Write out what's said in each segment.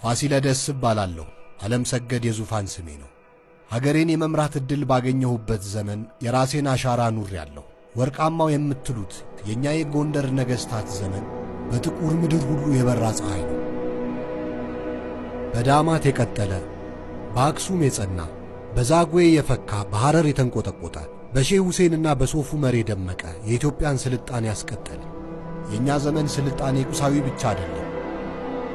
ፋሲለደስ እባላለሁ። ዓለም ሰገድ የዙፋን ስሜ ነው። ሀገሬን የመምራት ዕድል ባገኘሁበት ዘመን የራሴን አሻራ አኑሬአለሁ። ወርቃማው የምትሉት የእኛ የጎንደር ነገሥታት ዘመን በጥቁር ምድር ሁሉ የበራ ፀሐይ ነው። በዳማት የቀጠለ፣ በአክሱም የጸና፣ በዛጉዌ የፈካ፣ በሐረር የተንቆጠቆጠ፣ በሼህ ሁሴንና በሶፍ ዑመር የደመቀ የኢትዮጵያን ስልጣኔ ያስቀጠለ። የእኛ ዘመን ስልጣኔ ቁሳዊ ብቻ አይደለም።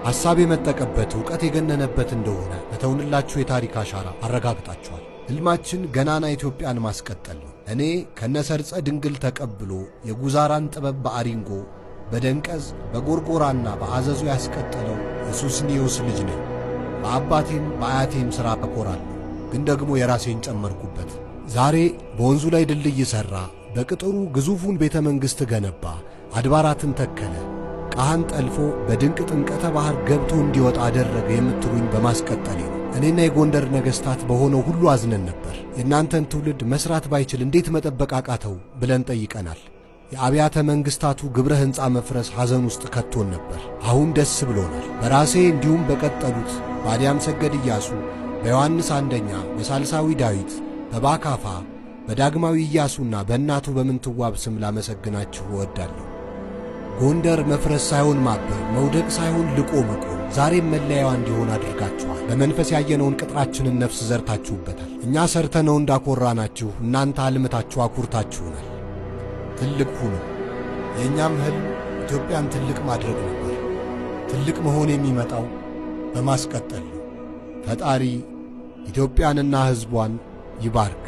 ሐሳብ የመጠቀበት፣ ዕውቀት የገነነበት እንደሆነ በተውንላችሁ የታሪክ አሻራ አረጋግጣችኋል። ሕልማችን ገናና ኢትዮጵያን ማስቀጠል ነው። እኔ ከነሰርጸ ድንግል ተቀብሎ የጉዛራን ጥበብ በአሪንጎ፣ በደንቀዝ፣ በጎርጎራና በአዘዞ ያስቀጠለው የሱስኒዮስ ልጅ ነኝ። በአባቴም በአያቴም ሥራ እኮራለሁ፣ ግን ደግሞ የራሴን ጨመርኩበት። ዛሬ በወንዙ ላይ ድልድይ ሠራ፣ በቅጥሩ ግዙፉን ቤተ መንግሥት ገነባ፣ አድባራትን ተከለ፣ ቃህን ጠልፎ በድንቅ ጥምቀተ ባሕር ገብቶ እንዲወጣ አደረገ የምትሉኝ በማስቀጠሌ ነው። እኔና የጎንደር ነገሥታት በሆነው ሁሉ አዝነን ነበር። የእናንተን ትውልድ መስራት ባይችል እንዴት መጠበቅ አቃተው ብለን ጠይቀናል። የአብያተ መንግሥታቱ ግብረ ሕንፃ መፍረስ ሐዘን ውስጥ ከቶን ነበር። አሁን ደስ ብሎናል። በራሴ እንዲሁም በቀጠሉት በአዲያም ሰገድ ኢያሱ፣ በዮሐንስ አንደኛ፣ በሳልሳዊ ዳዊት፣ በባካፋ፣ በዳግማዊ ኢያሱና በእናቱ በምንትዋብ ስም ላመሰግናችሁ እወዳለሁ። ጎንደር መፍረስ ሳይሆን ማበብ፣ መውደቅ ሳይሆን ልቆ መቆም ዛሬም መለያዋ እንዲሆን አድርጋችኋል። በመንፈስ ያየነውን ቅጥራችንን ነፍስ ዘርታችሁበታል። እኛ ሰርተነው እንዳኮራናችሁ እናንተ አልምታችሁ አኩርታችሁናል። ትልቅ ሁኑ። የእኛም ሕልም ኢትዮጵያን ትልቅ ማድረግ ነበር። ትልቅ መሆን የሚመጣው በማስቀጠል ነው። ፈጣሪ ኢትዮጵያንና ሕዝቧን ይባርክ።